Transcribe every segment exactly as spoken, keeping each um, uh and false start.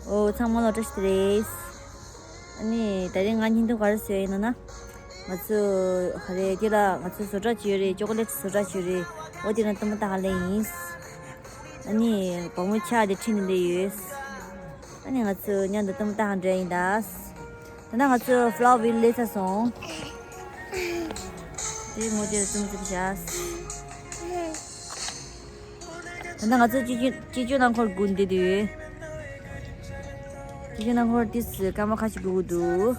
ཨོ། ཚང་མ་ལ་བཀྲ་ཤིས་བདེ་ལེགས། ཨ་ནི་ད་རིང་ང་བརྙན་ཐུང་ག་རེ་བཟོས་ཡིན་ན་ན། ང་ཚོ་ག་རེ་དེ་ལ་ང་ཚོ་བཟོ་གྲྭ་ཅིག་ཡོད་རེད། ཅོ་ཀོ་ལེ་ཊི་བཟོ་གྲྭ་ཅིག་ཡོད་རེད། འོ་དེ་ན་གཏམ་བཏང་ལེ་ཡིན། ཨ་ནི་བུ་མོ་ཆ་དེ་ཁྲིད་ནས་སླེབས་ཡོད། ཨ་ནི་ང་ཚོ་མཉམ་དུ་གཏམ་བཏང་འགྲོ་ཡིན་ད། ད་ནང་ང་ཚོ་ཕ་ལའོ་ཝི་ལེ་ལས་ཚར་སོང་། དེ་ངོ་དེ་ཙུམ་ཙུམ་བྱས། ད་ནང་ང་ཚོ་སྤྱི་སྤྱི་སྤྱོད་རླངས་འཁོར་སྒུག་བསྡད་དུས། སྤྱི་སྤྱོད་རླངས་འཁོར་དེ་སྐར་མ་ཁ་ཤས་སྒུག་གི་འདུག།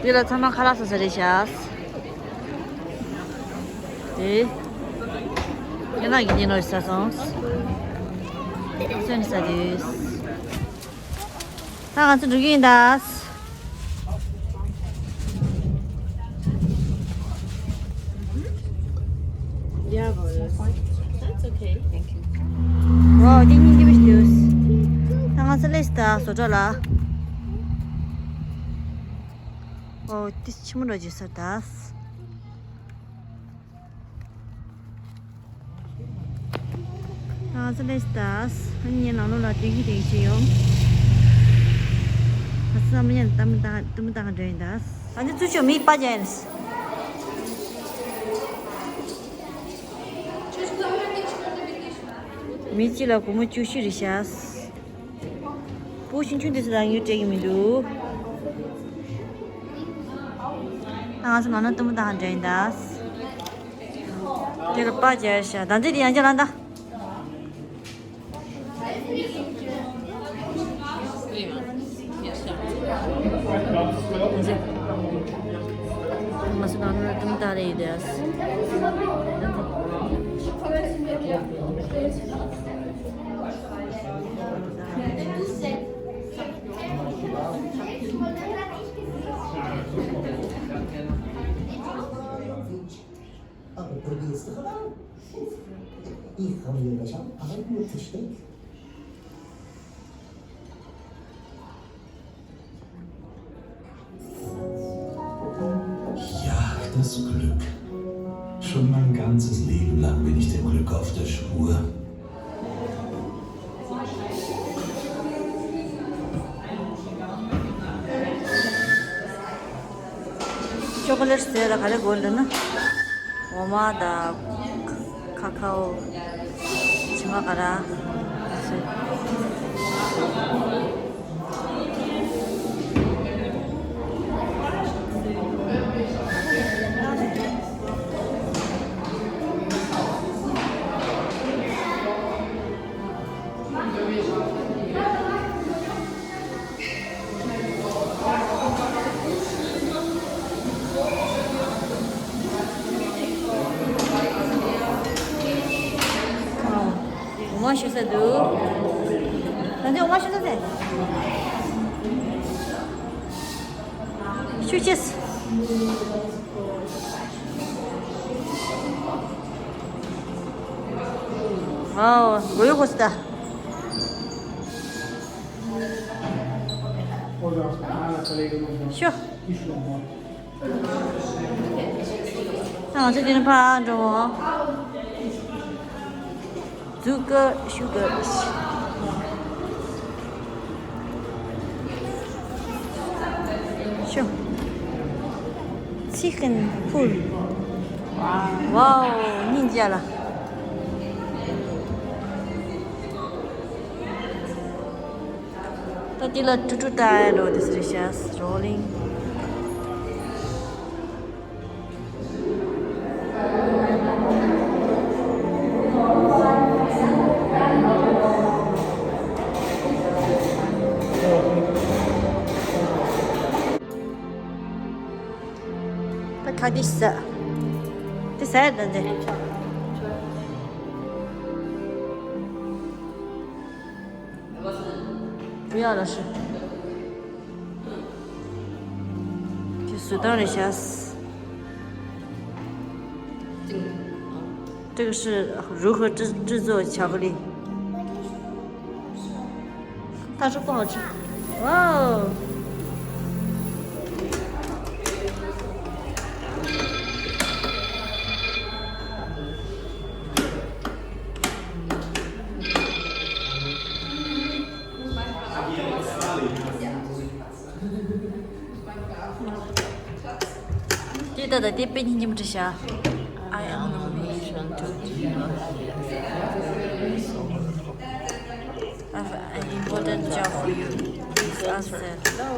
དེ་ལ་ཚང་མ་ཁ་ལག་ཟ་ས་རེད་ཤག། དེ། ཡང་ན་གི་ཉིན་ལོ་ཟ་སོང་། སོན་ཟ་དུས། ད་ང་ཚོ་འགྲོ་གི་ཡིན་ད། Yeah, well, that's okay. Thank you. Wow, དེ་སྙིང་རྗེ་མོ་ཞིག་འདུག། ད་ང་ཚོ་སླེབས་ད་བཟོ་གྲྭ་ལ། ཨོ། དེ་ཆི་མོ་འདྲ་བརྗོད་ས་ད། ང་ཚོ་ལས་ད་ངའི་ནང་ལོགས་ལ་དེང་གི་དེང་ཞིག་ཡོང་། ང་ཚོ་ཚང་མ་མཉམ་དུ་གཏམ་བཏང་གཏམ་བཏང་འགྲོ་ཡིན་ད། ང་ཚོ་ཚུར་ཤོག། མི་པ་ཅན། མི་གཅིག་ལ་སྒོར་མོ་བཅུ་བཞི་རེད་ཤག། སྤུ་ཆུང་ཆུང་དེ་ཚོ་ལ་དངུལ་སྤྲད་ཀྱི་མི་འདུག། ང་ཚོ་ནང་ན་གཏུམ་མོ་བཏང་འདྲ་ཡིན་ད། དེ་ལ་པར་རྒྱག་ཤག། ད་འདི་དེ་ཡང་བསྐྱར་ལ་ད། ང་ཚོ་ནང་ན་གཏུམ་མོ་བཏང་རེ་ཡོད་དེ། Ja, das Glück. Schon mein ganzes Leben lang bin ich dem Glück auf der Spur. ཅོ་ཀོ་ལེཊ་ཟེར་ལ་ག་རེ་དགོས་འདུག་ན། འོ་མ་དང་། ཁ་ཁའོ། བྱེ་མ་ཀ་ར། འོ་མ་བཤུ་ས་འདུག། ད་འདི་འོ་མ་བཤུ་ས་ཟེར། བཤུ་ཅེས། ཨའོ། མགོ་ཡོ་ཧོ་སི་ད། ཤོ། ང་ཚོ་དེ་ནས་ཕར་འགྲོ་འོང་། Zucker, sugar. ཤོ། Chicken pool. Wow, སྙིང་རྗེ་ལ། ད་དེ་ལ་ཀྲུ་ཀྲུ་ཏ་ཡ་འགྲོ་དེ་སི་རི་ཤ་སི་རོ་ལིང་། ད་ཁ་དེ་ཟ། དེ་ཟ་ཡ་ད་དེ། བུ་ཡ་ལ་ཧྲི། དེ་བཟོ་སྟངས་རེད་ཤག། 这个是如何制制作巧克力？它是不好吃。哇哦！ དེ་ད་ལྟ་དེ་དཔེ་སྙིང་རྗེ་མོ་བྲིས་ཤག I am on a mission to I have an important job for you. Please answer. Hello.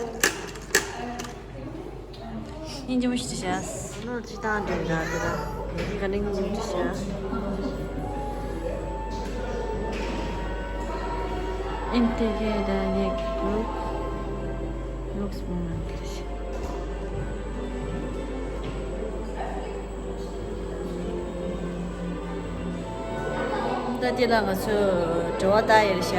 སྙིང་རྗེ་མོ་ཞིག་བྲིས་ཤག་ནོར་ཅི་ཏང་འདྲེན་ར་དེ་ད་དེ་ག་ནས་སྙིང་རྗེ་མོ་བྲིས་ཤག Integrate the group looks moment. ད་དེ་ལ་ང་ཚོས་དྲི་བ་བཏང་ཡོད་ཤག་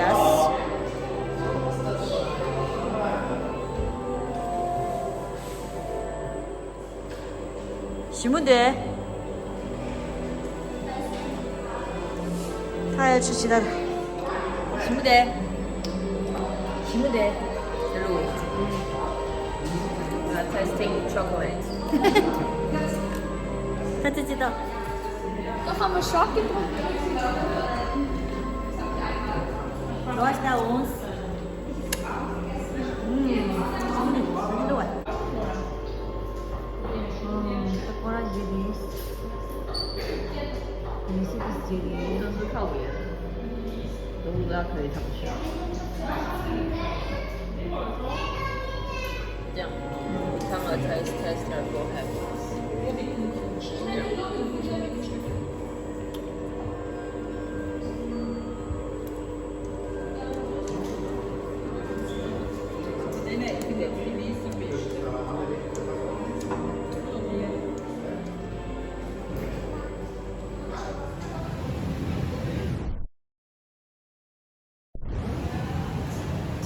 ཞི་མོ་དེ། ད་ཡ་ཆུ་ཆི་ད། ཞི་མོ་དེ། ཞི་མོ་དེ། Hello. We are testing chocolate. ད་ཅི་ཅི་ད། Doch haben wir Schock getrunken. Wasch da uns.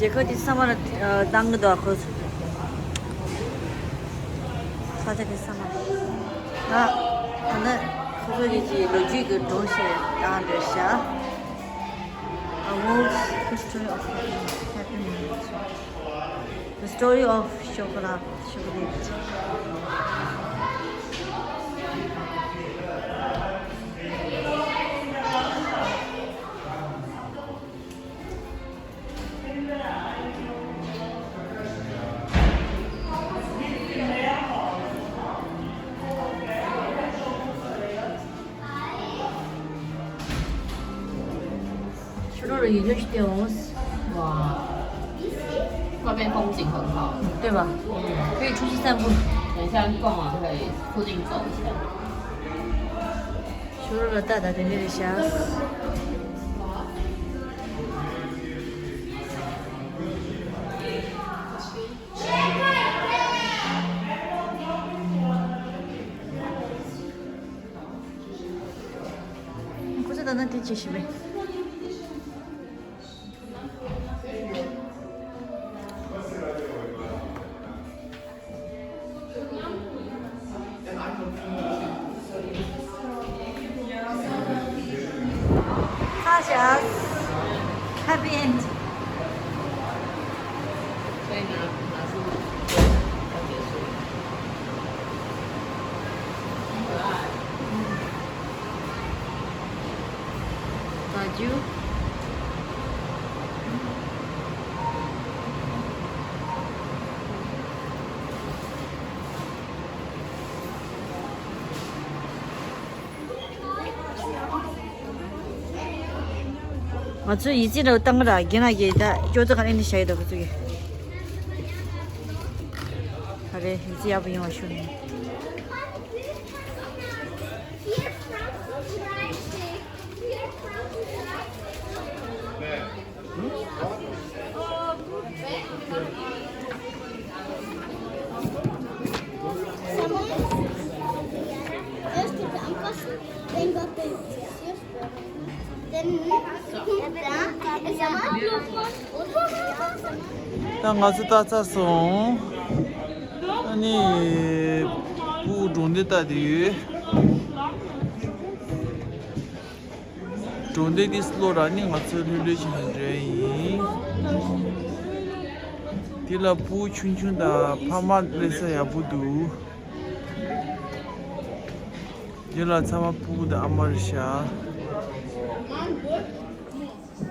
རྒྱལ་ཁབ་དེ་ཚང་མ་ལ་བཏང་གི་འདུག་ཁོ་ཚོ། ས་ཆ་དེ་ཚང་མ་ལ། ད་ད་ནི་ཁོ་ཚོ་གཉིས་ཀྱི་ལོ་རྒྱུས་ཀྱི་སྒྲུང་ཞིག་བཏང་འདོད་ཤག A world's history of happiness. The story of chocolate. Chocolate. ཕྱི་དྲོ་ལ་ཡུལ་ལྗོངས་ཤིག་བལྟས་འོང་། ཝ། 外面风景很好。对吧？可以出去散步。等一下逛完可以附近走一下。 ཕྱི་དྲོ་ལ་ལྟ་ད་དེ་འདྲ་རེད་ཤག་ཁོ་ཚོ་ད་ནང་དེ་ཅི་ཞིག་རེད། Gracias. Happy end. ང་ཚོས་ཡིད་ཆེས་འདྲ་བོ་བཏང་གི་ར། རྒན་ལགས་ཀྱིས་ད་སྐྱོ་ཚ་ག་ཨེ་འདྲ་བྱ་ཡི་འདུག་ཁོ་ཚོ་གིས། ཨ་རེ། ཡིད་ཆེས་ཡག་པོ་ཡོང་བ་ཞུ་ནས། ད་ང་ཚོ་ལྟ་ཚར་སོང་། ཨ་ནི་སྤུ་གུ་སྒྲུང་དེབ་ལྟ་དེ་ཡོད། གྲོང་སྡེ་འདི་སློབ་ར་ནི་ང་ཚོ་ལྷོད་ལྷོད་ཞིག་འགྲོ་ཡིན། དེ་ལ་སྤུ་གུ་ཆུང་ཆུང་དང་ཕ་མ་སླེབས་ས་ཡག་པོ་འདུག་དེ་ལ་ཚང་མ་སྤུ་གུ་དང་ཨ་མ་རེད་ཤག་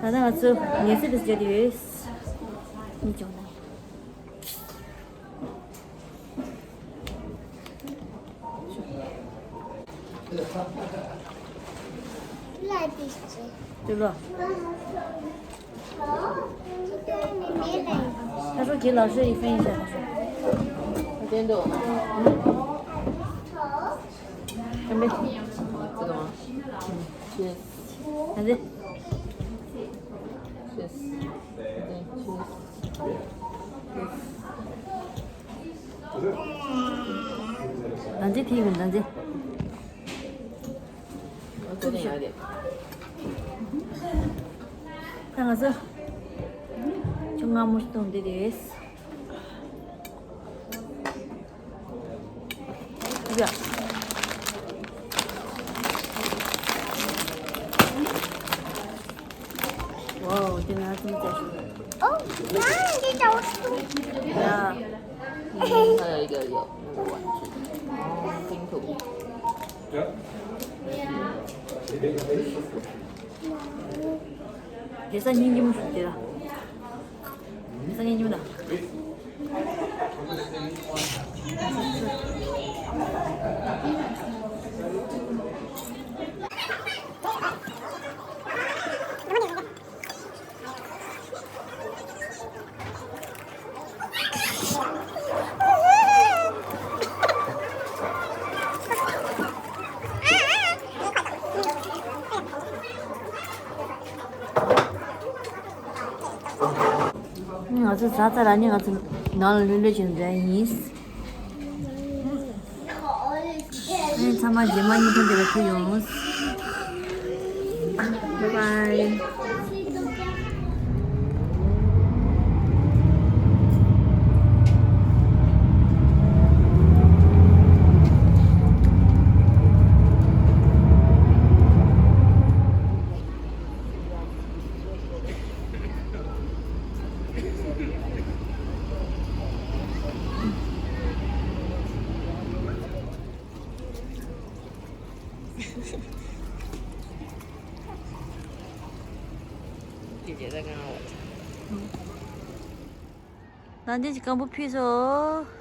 ད་ལྟ་ང་ཚོ་ཉེ་སྲིད་དུ་བསྡད་ཡོད། གཉིས་ཀྱང་ན།对吧？他说给老师一分一下，他说。 干杯。这个吗？嗯，cheers。反正。Cheers。对，cheers。反正挺远，反正。我昨天有点。看看这，就俺们是懂得的。 ཡ། ཝའོ། དེ་ང་ཚོ་མི་ཚེ་ཞུ། ཨོ། ང་་འདི་ཅའོ་སུ། ཡ། ཡ་ཡ་ཡ། ཨོ། ཐེང་ཀིའུ། དེ་ས་སྙིང་རྗེ་མོ་ཞིག་དེ་ལ། ས་སྙིང་རྗེ་མོ་ལ། ང་ཚོ་ཟ་ཚར་ར་ནི་ང་ཚོ་ནང་ལ་ལྷོད་ལྷོད་བྱས་ནས་འགྲོ་ཡ་ཡིན། ཨེ། ཚང་མ་རྗེས་མ་ཉིན་ཐོ་འདི་ལ་ཐུག་ཡོང་། Bye bye. ད་འདི་ཅི་སྐམ་པོ་ཕུལ་སོང་།